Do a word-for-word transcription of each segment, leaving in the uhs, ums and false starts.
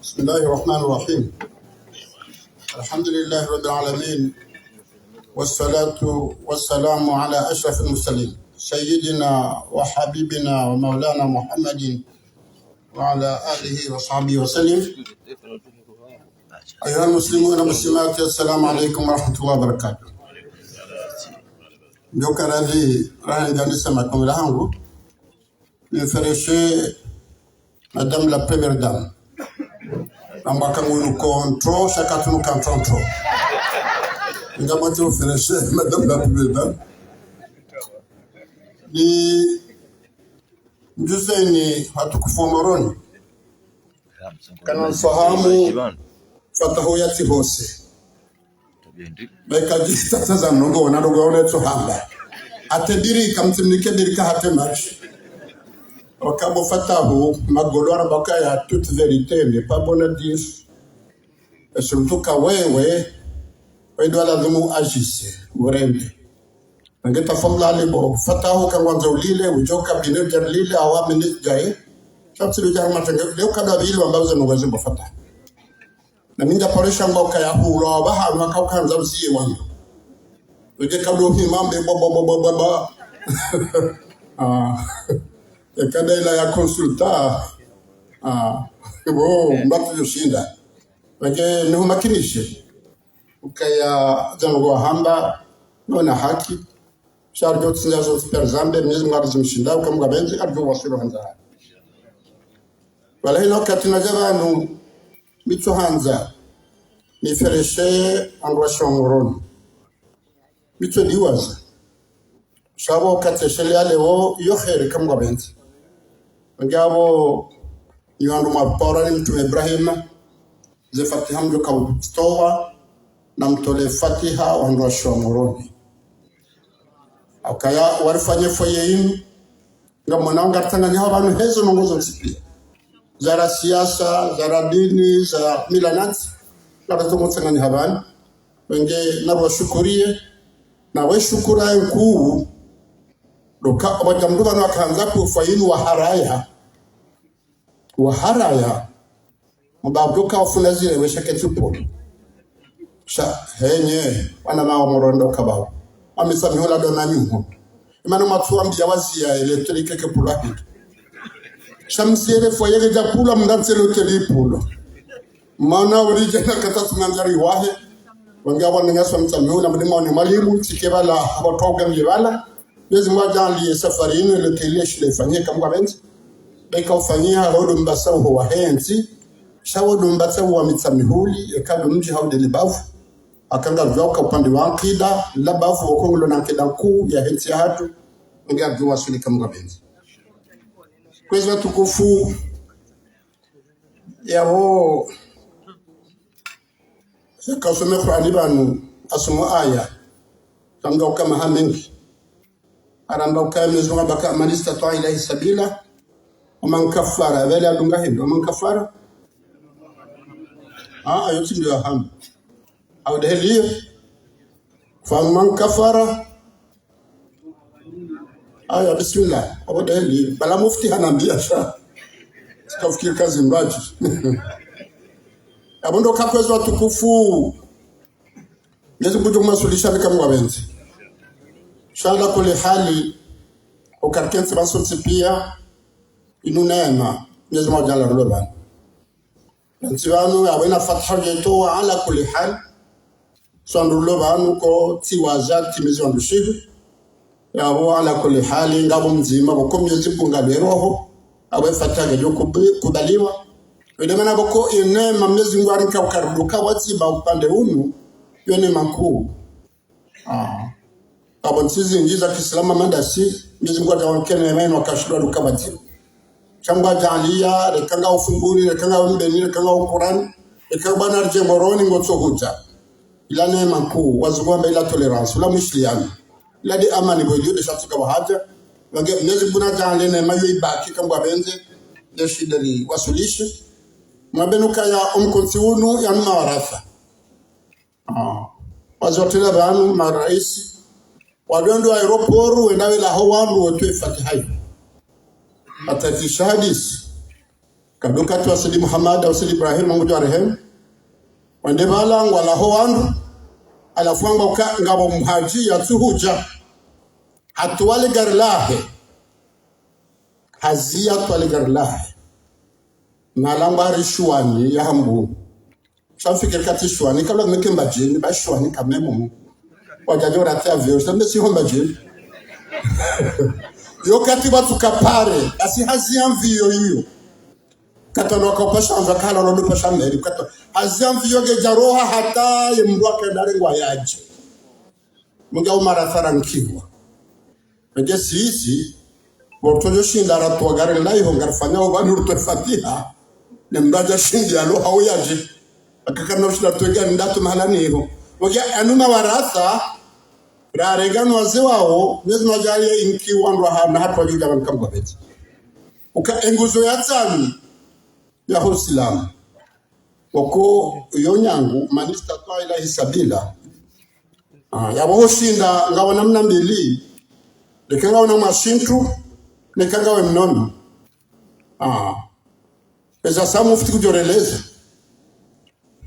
بسم الله الرحمن الرحيم. الحمد لله رب العالمين. والصلاة والسلام على أشرف المرسلين سيدنا وحبيبنا ومولانا محمد وعلى آله وصحبه وسلم. أيها المسلمون والمسلمات، السلام عليكم ورحمة الله وبركاته. Ndoka radhi, raha nganisa makomela hangu. Nifereshe Madame la Première Dame. Namba kangu inu kontro, shaka tunu kantrontro. Nga mati ufereshe Madame la Première Dame. Ni mjuzeni watukufu wa Moroni. Kana mfahamu fatahu ya tihose. Beka jitata za mnongo, wana ndrongo wana tso hamba. Ate dirika, mtsimnike dirika hate mashi. Wakabo fatahu, magolo arabaka ya toute vérité, n'est pas bon à dire. Et surtout ka wewe, wewe ndo lazimu agisse, urende. Nange tafadhali bo, fatahu kangwanza ulile, ujoka bine jar lile, awa minute jaye. Shabsi lo jar matenge, leo kada bili wamba uze mwazi bo fatahu. Na minja pare shamba ukaya hula, wabahanu waka ukanza uziye wanu. Uje kabla uhimambe, bo, bo, bo, bo, bo, bo. Ah. E kada ila ya consulta. Ah. Bo, mbatu yoshinda. Uje nihumakinishe. Ukaya zangu wahamba, nona haki. Sha ridjo tsinda zo tsi perzambe, Mwenyezi Mungu arizimshinda, uka Mungu abenzi, aridjo waswili handza. Wala hino wakati nadja pvanu, mi tso handza nifereshe wandru wa Shomoroni. Mi tso diwaza. Sha pvo wakati eshele ya leo, yo kheri ka Mungu abenzi. Ngapvo, ni wandru mwa pora ni Mtrume Ibrahima, ze fatiha mdjo ka ustowa, na mtole fatiha wandru wa Shomoroni. Ukaya warifanye foyer inu, ngamwona ngaritsanganyiha pvanu hezo ndrongo zontsi pia. Zara siasa, zara dini, zara mila nantsi, ngaritsanganyiha pvanu. Wenge narwashukuriye, na we shukura nkuu, ndoka, wadja mndru pvanu wakandza kufa inu waharaya. Waharaya, mbabuka wafuna zile wesha ketsi polo. Sha, henye, wana mawa morondo kabao. Wamisa mihula dona nyungu. Imana matsuwa mbiya waziya électrique ke pula hili. Sha msiele fo yele dja pula mndantsele uteli pula. Mana urije na kata tsu mandari wahe. Wange awa nengasa mtsamihula mdima wa ni mwalimu, tike pvala, awa twa ugangi pvala. Mwenyezi Mungu ajaanliye safari inu, ile tele shile ifanyika Mungu abenzi. Beka ufanyiha, hodo mbasa uho wa hentsi. Sha hodo mbasa uho wa Mitsamihuli, eka ndo mdji hau nde libavu. Aka ngaridjuwa uka upande wa ankida, labavu woko ngulo na ankida nkuu ya hentsi ya hatru, ngaridjuwa swili ka Mungu abenzi. Kwezi watukufu, yapvo, yaka usome Kurani pvanu, asumu aya, kamga uka maha mengi. Aramba ukaya Mwenyezi Mungu abaka, "Man istata'a ilayhi sabila, wa man kafara." Pvele adunga hindru, "Wa man kafara." Ah, ayo tsi ndio ahamba. Au deheli. "Fa man kafara." Aya, bismillah. Au deheli. Bala mufti hanambia sha. Sikafikiri kazi mbaji. Yapvo ndo ka kwezi watukufu. Mwenyezi Mungu ngudjomasulisha ni ka Mungu abenzi. Sha ala kuli hali, uka rikentsi pvanu sontsi pia, inu neema, Mwenyezi Mungu ajaanliya rulo pvanu. Nantsi pvanu, yapvo ina fatiha yeto, ala kuli hali. Swandru rulo pvanu ko, tsi waja, timizi wandru shihu. Yapvo ala kuli hali, ngapvo mdzima, pvoko Mwenyezi Mungu ngalwe roho. Apvo fatiha ngedjo kubi-, kubaliwa. Wende mana pvoko ine ma Mwenyezi Mungu arinka uka ruduka watsi ba upande unu, yo neema nkuu. Ah. Apvo ntsi zinji za kiislamu mandasi, Mwenyezi Mungu ajawankene neema inu wakashindwa ruka watsi. Sha Mungu ajaanliya, reka nga ufumbuni, reka nga umbeni, reka nga ukurani, reka bwana rije Moroni ngotso hudja. Ila neema nkuu, wazungu wamba ila tolérance, ula mwishiliano. Ila di amani bo iliyo de sha tsika wahaja. Wange Mwenyezi Mungu najaanliye neema yo ibaki ka Mungu abenzi, de shida li wasulishi. Mwambeni ukaya omkontsi unu yanu mawaratha. Ah. Wazi watela pvanu, maraisi. Wadwendo aéroport, wenda wela ho wandru wontsi fatiha yo. Atati shahadisi. Kadukati wa Sidi Muhammad au Sidi Ibrahim, Mungu djuwa rehemu. Wende pvala ngwalaho wandru, halafu wamba uka ngapvo mhadji yatsuhudja. Hatwali gari lahe. Hazi yatwali gari lahe. Na lamba rishuwani ya hambu. Sha mfikiri kati shuwani, kabla meke Mbadjini, ba shuwani kamemu. Wadjadjo rati avion, sha mbe siho Mbadjini. Yo kati watsuka pare, asi hazi ya mviyo iyo. Kata no wakapasha anza kala no pasha meri kata. Hazi ya mviyo ngedja roha hata ye mndru akendare ngwa yadje. Mungu umara thara nkiwa. Nge sisi, pvo ridjo shinda ratwa gari la iho ngarifanya upvanu rutwe Fatiha. Ne mndru adja shindi alo hau yadje. Akakana ushinda twega ndatu mahala niho. Wakia anuma waratha, rarenga no wazee wao, Mwenyezi Mungu adjaaliye inki wandru hana hatwa djudja wanu kamgwa beti. Uka enguzo ya tsanu ya Usilamu. Wako yo nyangu, man istata'a ilayhi sabila. Ah, yapvo hushinda, ngawo namna mbili, leka ngawo na mashintru, leka ngawe mnono. Ah, eza sa mufti kudjoreleza.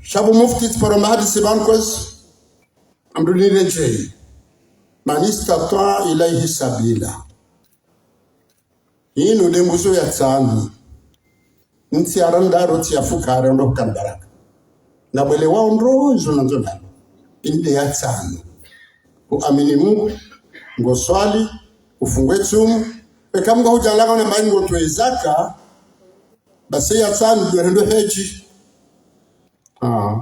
Sha pvo mufti tsiparo mahadisi pvanu kwezi, amdunire djeyi. Man istata'a ilayhi sabila. Inu nde nguzo ya tsanu. Ntsi ya randa ro tsi ya fukare ndo hukana baraka. Na mwele wa ondro izo na nzo nalo. Inde ya tsanu. Uamini Mungu, ngoswali, ufunge tsumu. Eka Mungu hudjalanga na mayi ngotwe zaka, basi ya tsanu ndo hendo hedji. Ah.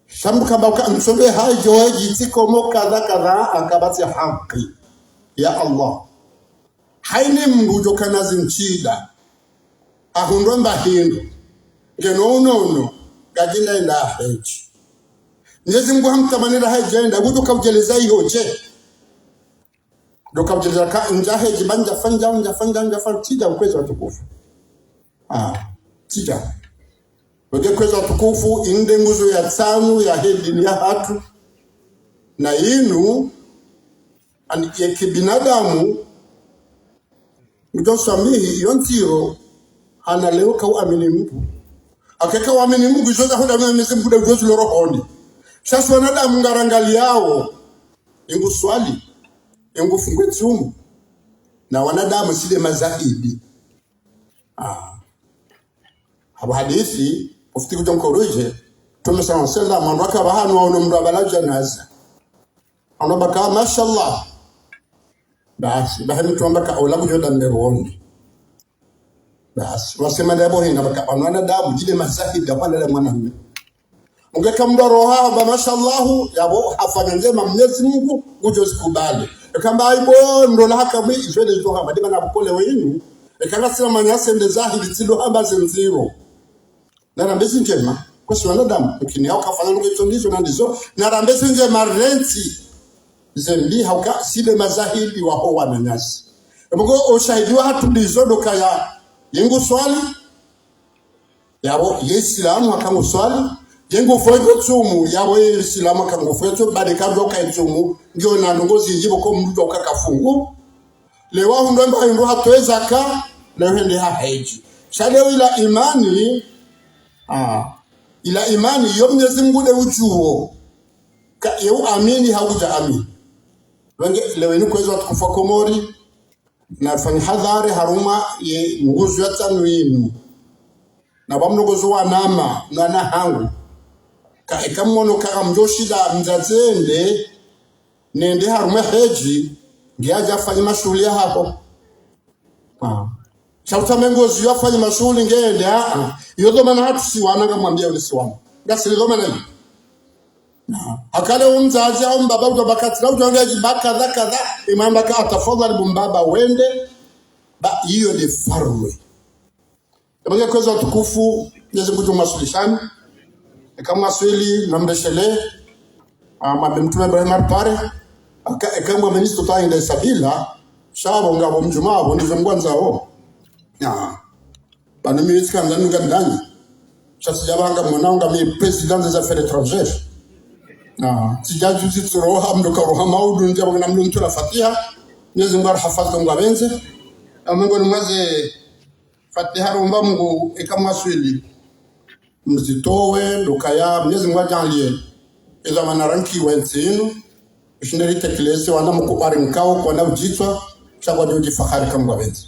Sha mndru kamba uka mtsombe hedji, hedji, tsikomo kadha kadha, akapvatsi haki. Ya Allah. Hayini mndru djo kana zintsida. Ahundro mba hindru. Ngeno unono, ngadjina enda hedji. Mwenyezi Mungu hamtamanira hedji enda, ngudjo kaudjeleza iyo dje. Ndo kaudjeleza ka ndja hedji, ba ndjafa, ndja, ndjafa, ndja, ndjafa, tsidja ukwezi watukufu. Ah, tsidja. Wende kwezi watukufu, inde nguzo ya tsanu ya he dini ya hatru. Na inu, ani ye kibinadamu, mdjo swamihi, yo ndziro, hana leo kauamini Mungu. Eka kauamini Mungu, izo za huda mimi misi mbuda ujozi loro honi. Sha si wanadamu ngarangaliyao, ingu swali, ingu funge tsumu. Na wanadamu si nde mazahidi. Ah. Hapvo hadisi, mufti kudjo nkorije, Mtrume swallallahu alayhi wasallam, wandru waka pvahanu waono mndru apvala djanaza. Wandru wamba ka, mashallah. Basi, bahi mndru wamba ka, ola kudjo nda mbepvoni. Basi, wasema ndapvo hindri, wamba ka, wanu wanadamu, djile mazahidi, apvala la mwanamme. Ungeka mndru aroha, ba mashallahu, yapvo hafanya ndjema Mwenyezi Mungu, ngudjo zikubali. Eka mba aibu, ndo la haka mwi, izo nde zo hamba, ndima na bukole wenu. Eka ngasina manyase nde zahidi, tsi ndo hamba ze ndziro. Narambe zi ndjema, kwesi wanadamu, mkini yao kafanya nungu izo ndizo na ndizo. Narambe zi ndjema rentsi, ze mbi hauka, si nde mazahidi waho wananyasi. Epvo ngo ushahidi wa hatru ndizo ndo kaya, yengu swali, yapvo ye Isilamu haka ngu swali, yengu funge tsumu, yapvo ye Isilamu haka ngu funge tsumu, bade kadjo ka itsumu, ngiyo na ndrongo zindji pvoko mndru uka kafungu. Leo hundro mba hindru hatowe zaka, leo hende ha hedji. Sha leo ila imani, ah, ila imani, yo Mwenyezi Mungu nde udjuo. Ka ye uamini hau kudja amini. Wenge, leo inu kwezi watukufu wa Komori, nafanye hadhari harumwa ye nguzo ya tsanu inu. Na pvamnongozo wanama, na na hangu. Ka eka mwono ka mdjo shinda mdzadze nde, nende harumwa hedji, nge adja afanye mashuhuli ya haho. Ah. Sha utame ngozi yo afanye mashuhuli ngende, ah, ah. Yo dhwamana hatru si wana ngamwambia ule si wana. Ngasi li dhwamana yi. Ah. Haka le umdzadze au mbaba udjo baka tsi la udjo ngeji ba kadha kadha. Imamba ka atafadhali bu mbaba wende. Ba iyo nde farwe. Epvo nge kwezi watukufu, Mwenyezi Mungu ngudjo mwaswilishani. Eka mwaswili, namreshele. Ah, mwambe Mtrume Ibrahim aripare. Eka, eka mwambe nisto ta inde sabila. Sha pvo ngapvo mdjuma pvo ndizo mngwandzao. Ah. Pvanu mi tsikandza nunga ndani. Sha tsidja pvanga mwana wanga mi président des affaires étrangères. Ah, tsidja djuzi tsiroha mndru karoha maudu ndja pvanga na mndru ntula Fatiha. Mwenyezi Mungu arihafadhwi ngwa pvendze. Amengo ni mwaze Fatiha romba Mungu eka mwaswili. Mzitowe, ndo ukaya, Mwenyezi Mungu ajaliye. Izo mana ranki wentsi inu. Ishinde ritekeleze, wana mkubali mkao, kwana udjitswa, sha kwadjo udjifahari eka Mungu apvendze.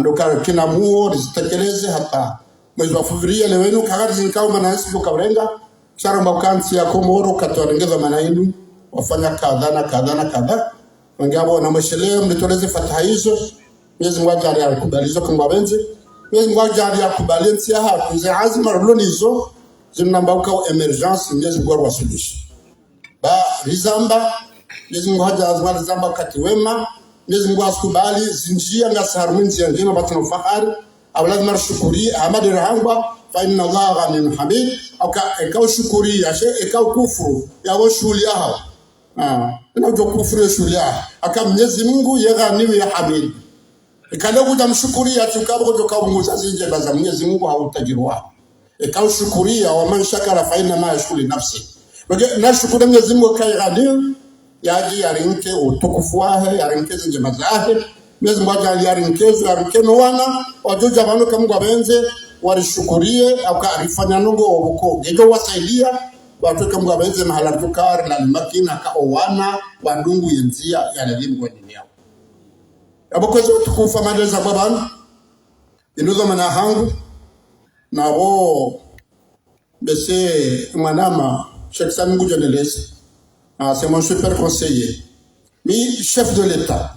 Ndo ukaya kina muo, rizitekeleze hata mwezi wa fuvriye, leo inu, kakari zinkao mana hesi ndo ukaurenga, sha romba ukantsi ya Komoro, katwarengeza mana inu, wafanya kadha na kadha na kadha. Wenge apvo na mweshelee, mlitoleze fatiha izo. Mwenyezi Mungu ajaliye arikubali izo eka Mungu apvendze. Mwenyezi Mungu ajaliye akubali entsi yahatru, ze azima rilo nazo, zinu namba uka émergence, Mwenyezi Mungu ariwaswilishe. Ba, rizamba, Mwenyezi Mungu hadja rizamba wakati wema, Mwenyezi Mungu asikubali, zindjiya ngasi harumwa ndziya ndjema, pvatsina ufahari, au lazima rishukuri, hama de rahangwa, فإن الله غني حميد, au ka, eka ushukuri, yashe, eka ukufuru, yapvo shuhuli yaho. Ah, ina udjo kufuru ye shuhuli yaho. Aka Mwenyezi Mungu ye Ghani ye Hamid. Eka leo kudja mshukuri ya tsuka bo kudjo kaunguza zindjema za Mwenyezi Mungu ha utadjiri waho. Eka ushukuri ya ومن شكر فإنما يشكر لنفسه. Wenge, nashukuru Mwenyezi Mungu eka ye Ghani, yadji yarinike utukufu wahe, yarinike zindjema zahe. Mwenyezi Mungu ajaliye yarinike zo, yarinike no wana, wadjo udja pvanu eka Mungu apvendze, warishukuriye, au ka arifanya ndrongoo wo pvoko. Ngedjo wasaidiya, watru eka Mungu apvendze mahala rituka rilali makini, aka owana, wandungu ye ndziya, ya leli Mungu wendelea. Yapvo kwezi watukufu maleza kwa pvanu, inu dhwamana hangu, na pvo, bese mwanama, Sheikh Sami ngudjo neleza. Ah, c'est mon super conseiller. Mi chef de l'État.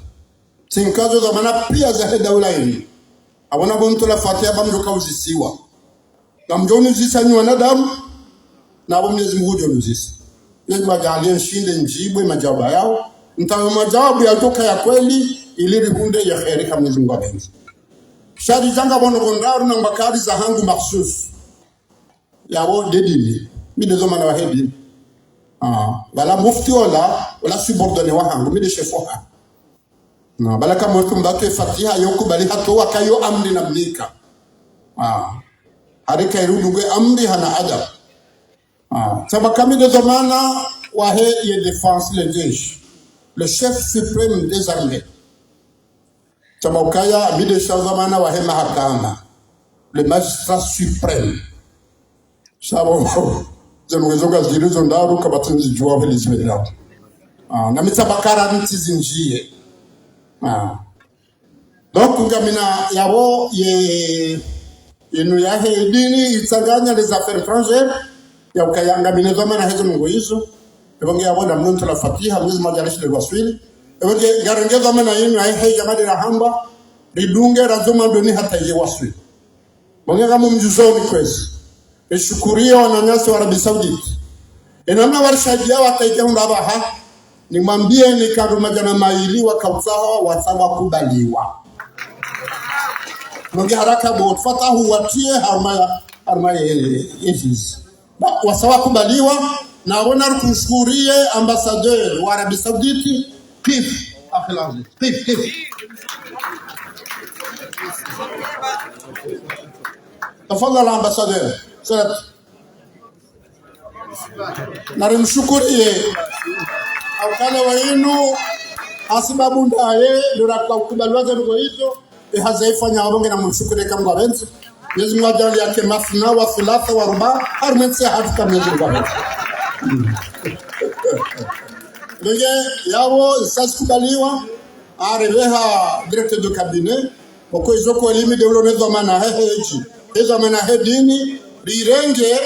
Tsinkazo dhwamana piya zahe daula inu. Apvo na pvo mtolwa fatiha ba mdjo kauzisiwa. Ngamdjo unuzisa nyi wanadamu, na pvo Mwenyezi Mungu ngudjo unuzisa. Mwenyezi Mungu ajaliye nshinde ndjibu ye madjawabu yawo. Ntawe madjawabu yatsoka ya kweli, ili rihundre ya kheri eka Mwenyezi Mungu apvendze. Sha ridjanga pvanu kondraru na mbakari zahangu makhsus. Yapvo de dini. Mi de dhwamana wahe dini. Ah, pvala mufti ola, ola subordonné wahangu, mi de chef wahangu. Na pvala eka mwetu mbake fatiha yo kubali hata waka yo amri na mnika. Ah. Harika irudunge amri hana adabu. Ah. Sha ba eka mi de dhwamana wahe ye défense, le jeshi. Le chef suprême des armées. Sha ba ukaya mi de sha dhwamana wahe mahakama. Le magistrat suprême. Sha bo, zinu ngezo ngazidjiri zo ndraru kapvatsi nizidjuwa heli zibelao. Ah, na mi sha ba eka rantsi zindjiye. Ah. Donc, ngamina yapvo ye, inu yahe dini itsanganya les affaires étrangères, ya ukaya ngamina dhwamana hezo ndrongoo izo, yapvo nge yapvo na mtolwa fatiha, Mwenyezi Mungu ajaliye shile waswili, yapvo nge ngarenge dhwamana inu, yahe, yahe djamadi rahamba, ridunge, razoma ndoni hata ye waswili. Mwange ngamumdjuzoni kwezi. Nishukuriye wananyasi wa Arabie Saoudite. Enamna warishadjiya wakaike hundra apvaha. Nimwambiyeni kadu madjana mayili wakautsaha wasa wakubaliwa. Mwange haraka bo, fatahu watiye harumwa ya, harumwa ye, ye, ye zizi. Ba, wasa wakubaliwa, na wona rikumshukuriye ambassadeur wa Arabie Saoudite, Kif, akhi al-aziz. Kif, Kif. Tafadhali, ambassadeur. Salat. Narimshukuriye. Ukana wa inu, hasibabu ndaye, ndo rakubaliwa ze ndrongoo izo, ye hazi yaifanya apvo nge namumshukuriye eka Mungu apvendze. Mwenyezi Mungu ajaliye yake mathna wa thulatha wa ruba, harumwa entsi yahatru eka Mwenyezi Mungu apvendze. Mm. Ndenge yapvo, isa zikubaliwa, aripveha directeur de cabinet, oko izo ko limi de ulo ne dhwamana he heji, he dhwamana he dini, rirenge,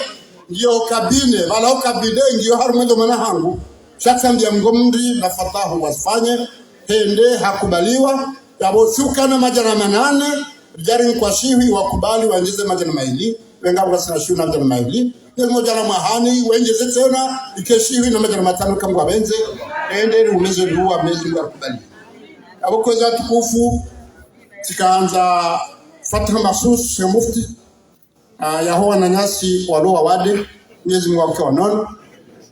ngiyo cabinet, pvala o cabinet, ngiyo harumwa e dhwamana hangu, sha tsambiya mgo mndri na fatahu wazifanye, hende hakubaliwa, yapvo shuka na madjana manane, ridjari nkwa shihwi wakubali wandjize madjana mayili, wenga pvwasina shihwi na madjana mayili, ne modja na mwahani, wendjeze tsena, ike shihwi na madjana matsanu eka Mungu apvendze, hende riuleze duwa Mwenyezi Mungu arikubali. Yapvo kwezi watukufu, tsikandza fatiha makhsus, Sheikh Mufti, ah, yaho wananyasi walo wawade, Mwenyezi Mungu awake wanono.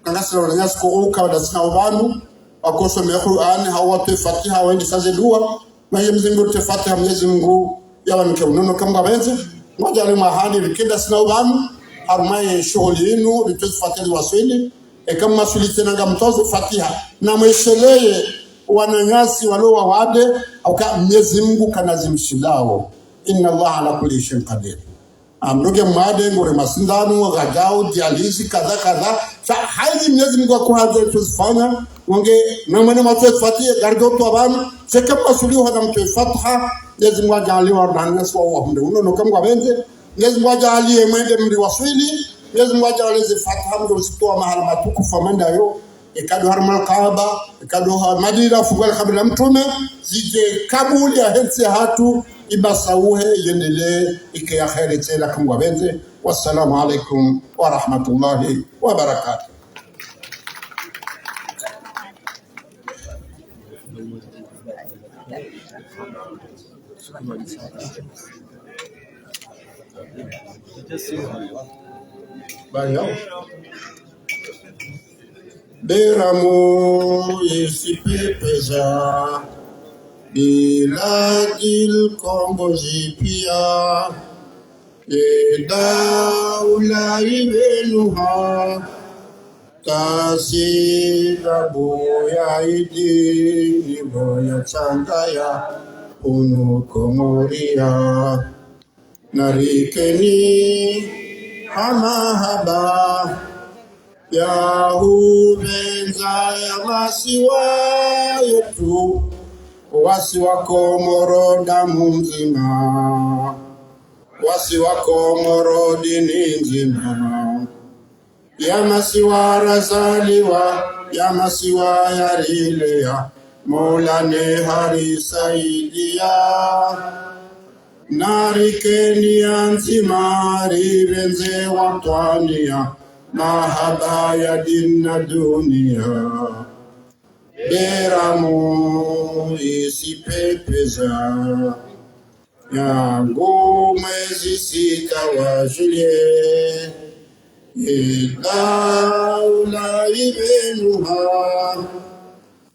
Nangasi la wananyasi ko uka wadasina opvanu, wakosome Qur'an, hau watowe fatiha, wendjeze ze duwa, Mwenyezi Mungu ritowe fatiha, Mwenyezi Mungu yawanike unono eka Mungu apvendze. Mwadjale mwahani rikenda sina opvanu, harumwa ye shuhuli inu, ritowe fatiha riwaswili, eka mwaswili tsena ngamtowe fatiha, na mwesheleye wananyasi walo wawade, hauka Mwenyezi Mungu kana zimshindao. إن الله على كل شيء قدير. Amruge mwade ngure masindanu, gadao, dialyse, kadha, kadha. Sha, hayizi Mwenyezi Mungu yakuhandza itsozifanya, wonge, na mwene matso ifatiha, gari do twa bana, seke pasuli uhada mtso ifatiha, Mwenyezi Mungu yadjaaliye wa rahmani nasi wa wahundre. Uno no kamwe ngwapvendze, Mwenyezi Mungu yadjaaliye mwende mri waswili, Mwenyezi Mungu yadjaaliye ze fatiha mdo zitowa mahala matukufu hama ndayo, eka ndo harumwa Kaaba, eka ndo ha Madina, fungu la kaburi la Mtrume, zidje kabuli ya hentsi hatru, ibasauhe, yendelee, ike ya kheri tsena kamwe ngwapvendze. Wassalamu alaikum wa rahmatullahi wa barakatuh. Beramu isipepeza, Biladi Kongo zipvia, ye daula ipvenuha, tasi babu ya idi, nibo ya tsangaya, unu Komoria. Narikeni ha mahaba, ya hupvendza ya masiwa yetru, wasi wa Komoro damu ndzima, wasi wa Komoro dini ndzima. Ya masiwa razaliwa, ya masiwa yarileya, Mola ne harisaidia. Narikeni ya ndzima, ripvendze watwaniya, mahaba ya dini na duniya. Beramu isipepeza. Yangu mwezi sita wa juillet, ye daula ipvenuha,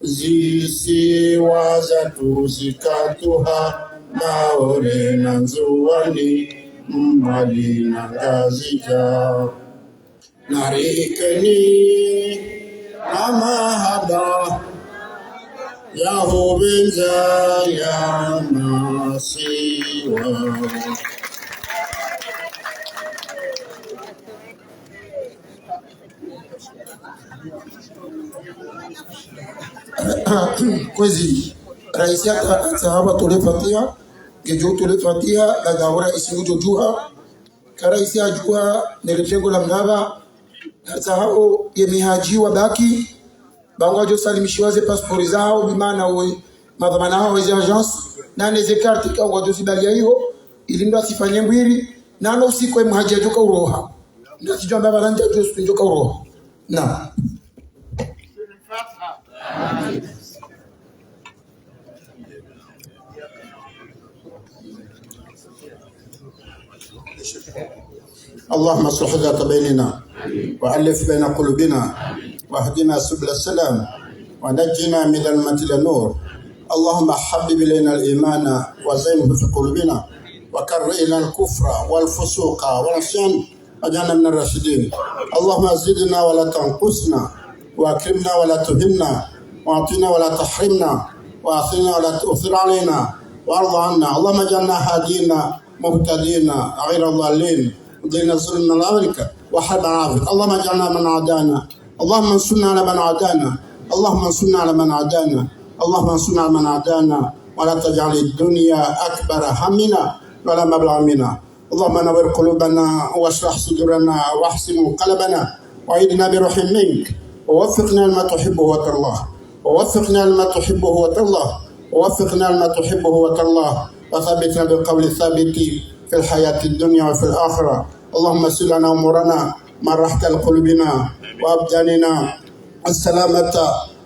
zisiwa zatru zikatuha, Maore na Ndzuwani, Mbali na Ngazidja. Narikeni ha mahaba, ya hupvendza ya masiwa. Kwezi, raisi ata-, atsaha watole fatiha, ngedjo tole fatiha, la daura isingu djo djuha, ka raisi adjuha, ne le tengo la mraba, atsaha o ye mihadji wabaki, ba ngwadjo salimishiwa ze pasipori zawo, bimaana wo, madhwamana hawo ze agence, na ne ze karti ka ngwadjo zibaliya iho, ili mndru asifanye mbwiri, na no usiku ye mhadji adjoka uroha. Mndru asidjo amba pvala ndja djo usiku ndjoka uroha. Na. اللهم أصلح ذات بيننا وألف بين قلوبنا واهدنا سبل السلام ونجنا من ظلمات إلى النور. اللهم حبب إلينا الإيمان وزينه في قلوبنا وكره إلينا الكفر والفسوق والعصيان واجعلنا من الراشدين. اللهم زدنا ولا تنقصنا، وأكرمنا ولا تهنا، وأعطنا ولا تحرمنا، وآثرنا ولا تؤثر علينا، وارض عنا. اللهم اجعلنا هادين مهتدين غير ضالين، مضل ظلما لا ملك وحربا عافية. اللهم اجعلنا من عادانا، اللهم انصرنا على من عادانا، اللهم انصرنا على من عادانا، اللهم انصرنا على من عادانا، ولا تجعل الدنيا أكبر همنا ولا مبلغ علمنا. اللهم نور قلوبنا واشرح صدورنا واحسن منقلبنا وأيدنا بروح منك ووفقنا لما تحبه وترضاه ووفقنا لما تحبه وترضاه ووفقنا لما تحبه وترضاه وثبتنا بالقول الثابت في الحياة الدنيا وفي الآخرة. اللهم يسر لنا أمورنا مع راحة قلوبنا وأبداننا السلامة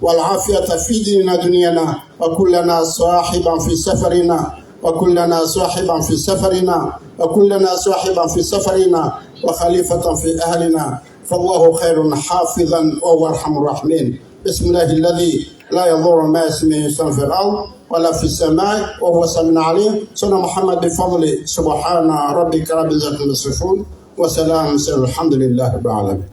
والعافية في ديننا دنيانا، وكن لنا صاحبا في سفرنا، وكن لنا صاحبا في سفرنا، وكن لنا صاحبا في سفرنا، وخليفة في أهلنا، فالله خير حافظا وهو أرحم الراحمين. بسم الله الذي لا يضر مع اسمه شيء في الأرض ولا في السماء وهو السميع العليم. صلى محمد بفضل سبحان ربك رب العزة عما يصفون وسلام على المرسلين والحمد لله رب العالمين.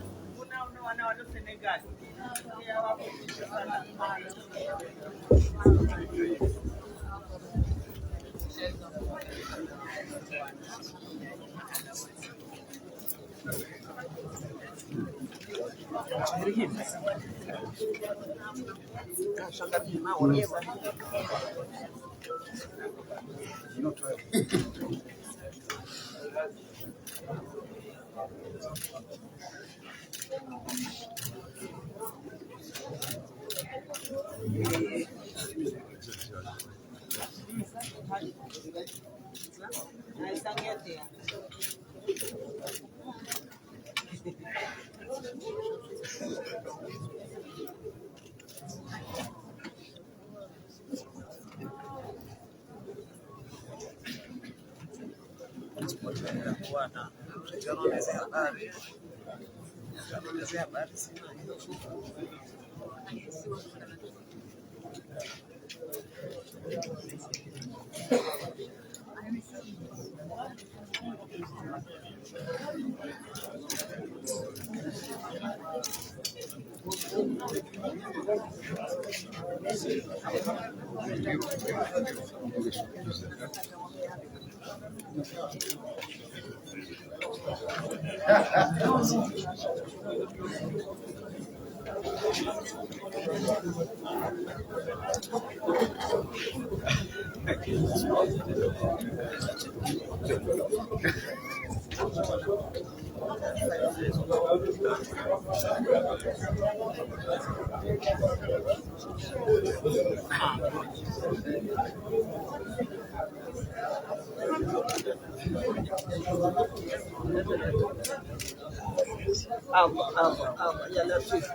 Allah, Allah, Allah, ya Latif.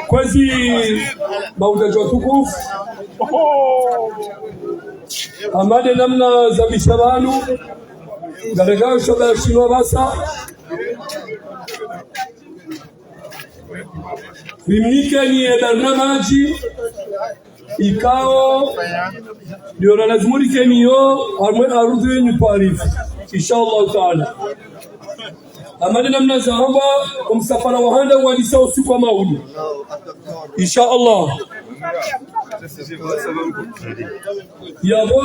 Kwezi, mahujaji watukufu, hama nde namna za misa pvanu, ngareka shoba ya shinwa pvasa. Rimnikeni ye barnamaji ikao ndiyo na lazimu rikeni yo harumwa ye ardhwi yinu twarifu, insha Allah taala. Hama nde namna zahamba, omsafara wa handa wadisa usiku wa maulidi, insha Allah. Yapvo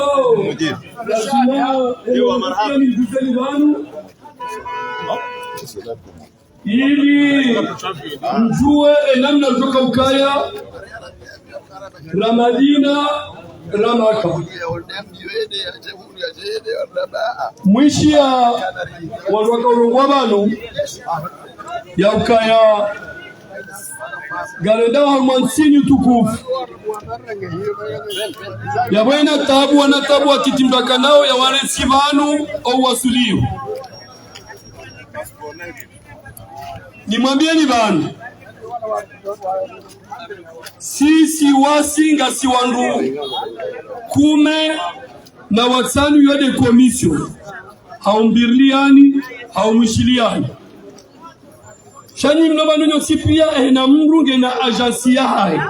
lazima, eh, rimnikeni pvanu ili mdjuwe ye namna ridjo ukaya ra Madina, ra Maka. Mwishiya wandru waka urongowa pvanu ya ukaya ngarendao harumwa ntsi yinu tukufu. Yapvo yina tabu, wana tabu wakati mdru aka nawo ya warentsi pvanu au wasuliyo. Nimwambiyeni pvanu, sisi wasi ngasi wandru kume na watsanu yo nde commission, hau mbirliyani, hau mwishiliyani. Sha nyi mno pvanu nyontsi piya, ehena mndru ngena agence yahahe.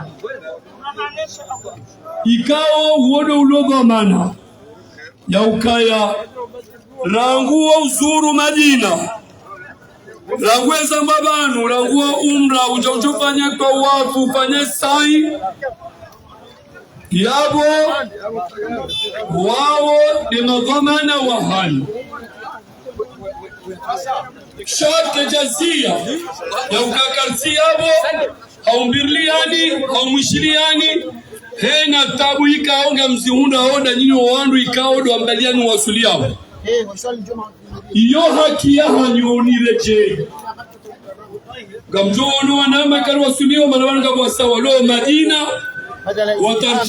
Ikao wo ndo ulo dhwamana ya ukaya rangu wo uzuru Madina, rangu weza mba pvanu, rangu wo umra, udja udjo ufanye twawafu, ufanye sa'i. Yapvo wawo nde madhwamana wahanyu. Sha kedjaziya ya ukaya kartsi yapvo, hau mbirliyani, hau mwishiliyani, hena tabu ikao ngamzihundrao nda nyinyi wandru ikao ndo ambaliyani wasuliyao. Iyo haki yahanyu niredjeyi. Kamdjo wona wanama kari wasumiwa, mana wanu ngapvo wasawa lo Madina, watarji